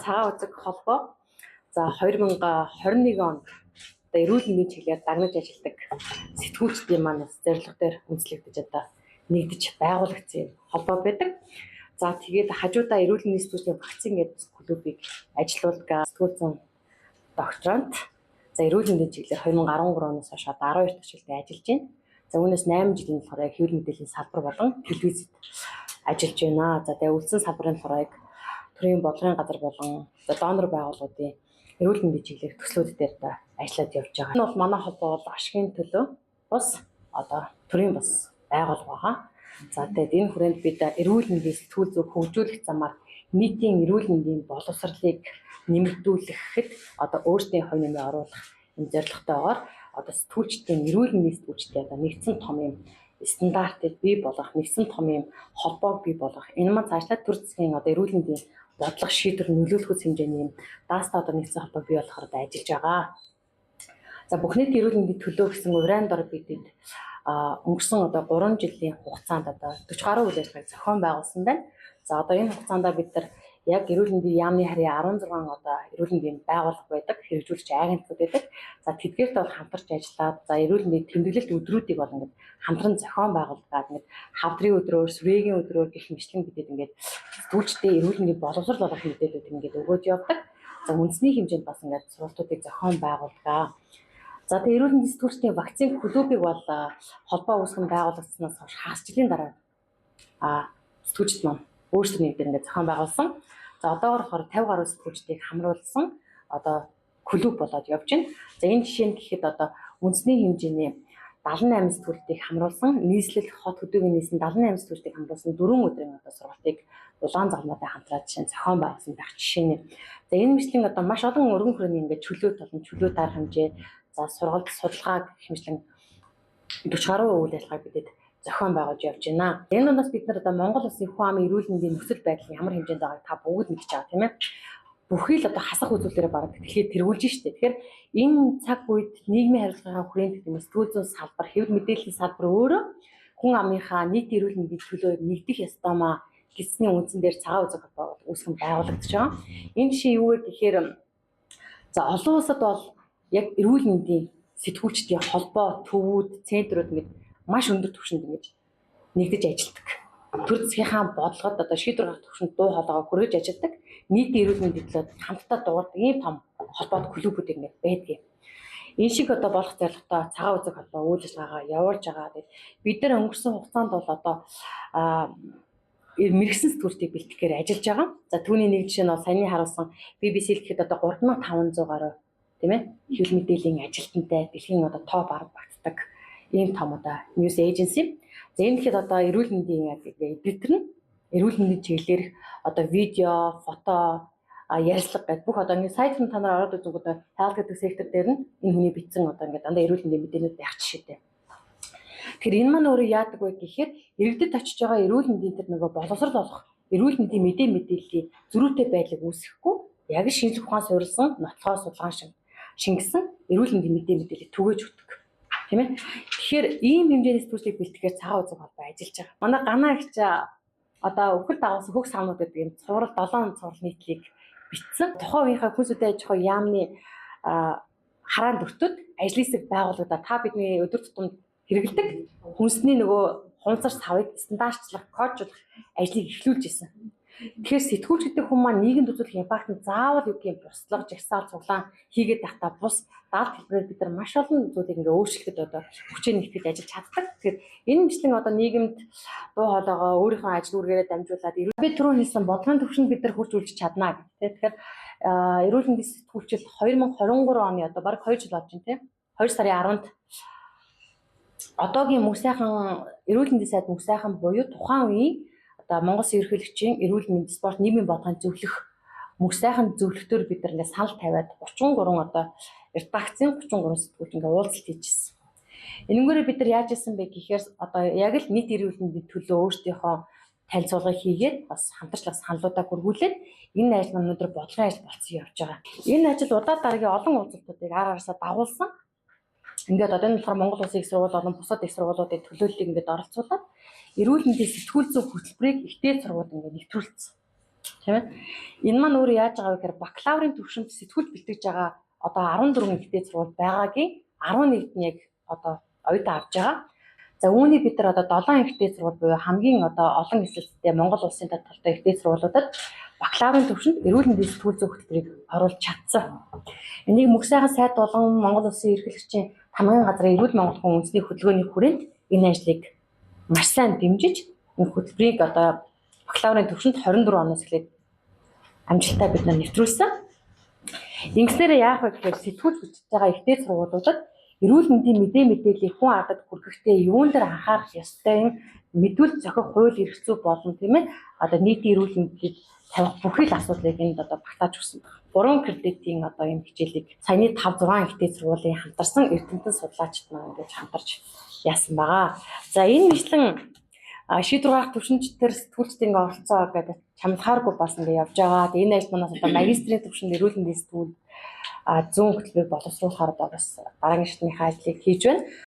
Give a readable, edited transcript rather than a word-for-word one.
Цагаан үзэг холбоо за 2021 онд одоо эрүүл мэндийн чиглэлээр дагнаж ажилладаг сэтгүүлчдийн маань бас зорилго дээр үндэслэгдэж одоо нэгдэж байгуулагдсан юм холбоо байдаг. За, тэгээд хажуудаа эрүүл мэндийн сэтгүүлчдийн вакцин гэдэг клубыг ажилуулдаг, сэтгүүл зүйн докторант. За, эрүүл мэндийн чиглэлээр 2013 оноос хойш одоо 12 дахь жилдээ ажиллаж байна. За, үүнээс 8 жилийн болохоор яг хэвлэл мэдээллийн салбар болон телевизэд ажиллаж байна. За, тэгээ үлдсэн салбарын болохоор яг төрийн бодлогын газар болон за донор байгууллагуудын эрүүл мэндийн чиглэлээр төслүүд дээр одоо ажиллаад явж байгаа. Энэ бол манай холбоо бол ашигын төлөө бус, одоо төрийн бус байгууллага байгаа. За, тэгээд энэ хүрээнд бид эрүүл мэндийн сэтгүүл зүйг хөгжүүлэх замаар нийтийн эрүүл мэндийн боловсролыг нэмэгдүүлэхэд одоо өөрсдийн хувь нэмрээ оруулах юм зорилготойгоор одоо сэтгүүлчдийн, эрүүл мэндийн сэтгүүлчдийн одоо нэгдсэн том юм стандартыг бий болгох, нэгдсэн том юм холбоог бий болгох. Энэ маань цаашлаад төр засгийн одоо эрүүл мэндийн бодлого шийдвэр нөлөөлөх хэмжээний юм даастаа одоо нэгдсэн холбоо бий болохоор одоо ажиллаж байгаа. За, бүх нийт эрүүл мэндийн төлөө гэсэн уриан дор бидэд өнгөрсөн одоо 3 жилийн хугацаанд одоо 40 гаруй үйл ажиллагааг зохион байгуулсан байна. За, одоо энэ хугацаанд бид нар яг эрүүл мэндийн яамны харийн 16 одоо эрүүл мэндийн байгууллага байдаг, хэрэгжүүлэгч агентлагууд байдаг. За, тэдгээртэй бол хамтарч ажиллаад, за эрүүл мэндийн тэмдэглэлт өдрүүдийг бол ингээд хамтран зохион байгуулдаг. Ингээд хавдрын өдрөөр, сүрэгийн өдрөөр гэх мэтлэн бидэд ингээд сэтгүүлчдээ эрүүл мэндийн боловсрол болгох мэдээллүүдийг ингээд өгөөд явдаг. За, үндэсний хэмжээнд бас ингээд сургалтуудыг зохион байгуулдаг. За, тэгээ эрүүл мэндийн сэтгүүлчдийн вакцин клубыг бол холбоо үүсгэн байгуулагдсанаас хойш хагас жилийн дараа сэтгүүлчд маань өөрсдөө нэг дээр ингээд зохион байгуулсан. За, одоогор болохоор 50 гаруй сэтгүүлчдийг хамруулсан одоо клуб болоод явж байна. За, энэ жишээ нь гэхэд одоо үндэсний хэмжээний 78 сэтгүүлчдийг хамруулсан, нийслэл, хот хөдөөгийн нийслэн 78 сэтгүүлчдийг хамруулсан 4 өдрийн одоо сургалтыг улаан загмаатай хамтраад жишээ нь зохион байгуулсан байх жишээ нь. За, энэ мэтлэн одоо маш олон өргөн хүрээний ингээд чөлөөт болон чөлөө дарах хэмжээ, за сургалт, судалгаа гэх мэтлэн 40 гаруй үйл ажиллагааг бидэд зохион байгуулж явж байна. Энэ дундаас бид нар одоо Монгол улсын хүн амын эрүүл мэндийн нөхцөл байдал ямар хэмжээнд байгааг та бүгд мэдж байгаа, тийм ээ. Бүхий л одоо хасах үзүүлэлээрээ бараг дэлхийд тэргүүлж штэ. Тэгэхээр энэ цаг үед нийгмийн харилцаагаа хүрээнд гэдэг юм сэтгүүл зүйн салбар, хэвлэл мэдээллийн салбар өөрөө хүн амынхаа нийт эрүүл мэндийн төлөө нэгдэх ёстой маа гэсний үндсэн дээр Цагаан үзэг холбоо үүсгэн байгуулагдаж байгаа. Энэ жишээ юу вэ гэхээр, за олон улсад бол яг эрүүл мэндийн сэтгүүлчдийн холбоо, төвүүд, центрүүд ингэж маш өндөр түвшинд ингэж нэгдэж ажилладаг. Төр засгийнхаа бодлогод, одоо шийдвэр гаргах түвшинд дуу хоолойгоо хүргэж ажилладаг. Нийтийн эрүүл мэндийн төлөө хамтдаа дуурдаг ийм том холбоот клубүүд ингэж байдгийг. Энэ шиг одоо болох зорилготой Цагаан үзэг холбоо үйл ажиллагаагаа явуулж байгаа. Тэгээд бид нар өнгөрсөн хугацаанд бол одоо мэргэсэн сэтгүүлчдийг бэлтгэхээр ажиллаж байгаа. За, түүний нэг жишээ нь бол саяны харуулсан BBC гэхэд одоо 3500 гаруй, тийм ээ, хэвлэл мэдээллийн ажилтнтай дэлхийн одоо топ 10 багтдаг ийм том одоо news agency. За, энэ гэхэд одоо эрүүл мэндийн яг эдитер нь эрүүл мэндийн чиглэлээр одоо видео, фото, ярилцлага гэдэг бүх одоо ингээд сайт руу та нар ороод үзэнгүүт health гэдэг сектор дээр нь энэ хүний бичсэн одоо ингээд дандаа эрүүл мэндийн мэдээлүүд байх жишээтэй. Тэгэхээр энэ маань өөрөө яадаг вэ гэхээр иргэдэд очиж байгаа эрүүл мэндийн тэр нөгөө боловсрол болох эрүүл мэндийн мэдээллийн зөрүүтэй байдлыг үүсгэхгүй, яг шинжлэх ухаан суурилсан нотлохоо судалгаан шиг шингэсэн эрүүл мэндийн мэдээллийг түгээж өгдөг. Тийм ээ. Тэгэхээр ийм хэмжээний сэтгүүлчдийг бэлтгэхээр Цагаан үзэг холбоо ажиллаж байгаа. Манай Ганаа эгч одоо үхэл дагуулсан хөх савнууд гэдэг юм цуврал, 7 цуврал нийтлийг бичсэн. Тухайн үеийнхээ хүнс хөдөө аж ахуй яамны хараан өртөд ажлын хэсэг байгуулагдаад та бидний өдөр тутамд хэрэглэдэг хүнсний нөгөө хунцар савыг стандартчлах, коджлох ажлыг эхлүүлж исэн. Тэгэхээр сэтгүүлч гэдэг хүн маань нийгэмд үзүүлэх impact нь заавал юу гэх юм буслаг, жагсаал, цуглаан хийгээд байхдаа бус даалт хэлбэрээр бид нар маш олон зүйлийг ингээ өөрчлөхөд одоо хүчээ нэгтгэж ажиллаж чаддаг. Тэгэхээр энэ мэтлэн одоо нийгэмд дуу хоолойгоо өөрийнхөө ажил үүргээрээ дамжуулаад, би түрүү хэлсэн бодлогын төвшөнд бид нар хүрч үлж чадна гэх. Тэгэхээр эрүүл мэндийн сэтгүүлчил 2023 оны одоо бараг 2 жил болж байна, тийм. 2 сарын 10-нд одоогийн мөнх сайхан эрүүл мэндийн сайд мөнх сайхан буюу тухайн үеийн одоо Монгол Улсын ерөнхийлөгчийн эрүүл мэнд, спорт, нийгмийн бодлогын зөвлөх мөнх сайхан зөвлөлтөөр бид нар ингээд санал тавиад 33 одоо редакцийн 33 сэтгүүлч ингээд уулзалт хийжсэн. Энэнгүүрээ бид нар яаж исэн бэ гэхээр одоо яг л нийт эрүүл мэндийн төлөө өөрсдийнхөө танилцуулга хийгээд, бас хамтарчлах саналуудаа гөргүүлээд энэ ажил маань өнөөдөр бодлогын ажил болсон явж байгаа. Энэ ажил удаа дараагийн олон уулзалтуудыг ар араасаа дагуулсан. Ингээд одоо энэ болохоор Монгол Улсын их сургууль болон бусад их сургуулиудын төлөөллийг ингээд оролцуулаад эрүүл мэндийн сэтгүүл зүйн хөтөлбөрийг их дээд сургууль ингээд нэвтрүүлсэн. Тийм ээ. Энэ маань өөрөө яаж байгаа вэ гэхээр бакалаврын түвшинд сэтгүүлч бэлтгэж байгаа одоо 14 их дээд сургууль байгаагийн 11-д нь яг одоо оюутан авч байгаа. За, үүнийг бид нар одоо 7 их дээд сургууль буюу хамгийн одоо олон эсэлттэй Монгол улсын талтай их дээд сургуулиудад бакалаврын түвшинд эрүүл мэндийн сэтгүүл зүйн хөтөлбөрийг оруулж чадсан. Энийг Мөнх сайхан сайд болон Монгол Улсын эрхлэгчийн тамгын газрын Эрүүл Монгол хүн үндэсний хөдөлгөөний хүрээнд энэ ажлыг маш сайн дэмжиж, энэ хөтөлбөрийг одоо бакалаврын түвшинд 24 оноос эхлээд амжилттай бид нар нэвтрүүлсэн. Ингэснээрээ яах вэ гэхээр сэтгүүлч бичиж байгаа их дээд сургуулиудад эрүүл мэндийн мэдээллийг хүн ардад хүргэхдээ юун дээр анхаарах ёстой юм мэдүүлж зохих хууль эрх зүй болон, тийм ээ, одоо нийтийн эрүүл мэндийг тавих бүхий л асуудлыг энд одоо багтааж өгсөн байна. 3 кредитийн одоо энэ хичээлийг саяны 5 6 их дээд сургуулийн хамтарсан эрдэмтэн судлаачид маань ингэж хамтарч яасан байгаа. За, энэ мэтлэн шийдвэр гаргах төвшинч төр сэтгүүлчдийн ингээ оролцоо гэдэг чамлахааргүй бас ингээ явж байгаа. Тэгээ энэ ажил манаас одоо магистрийн төвшөнд эрүүл мэндийн сэтгүүл зүүн хөтөлбөрийг боловсруулахаар одоо бас дараагийн шатныхаа ажлыг хийж байна.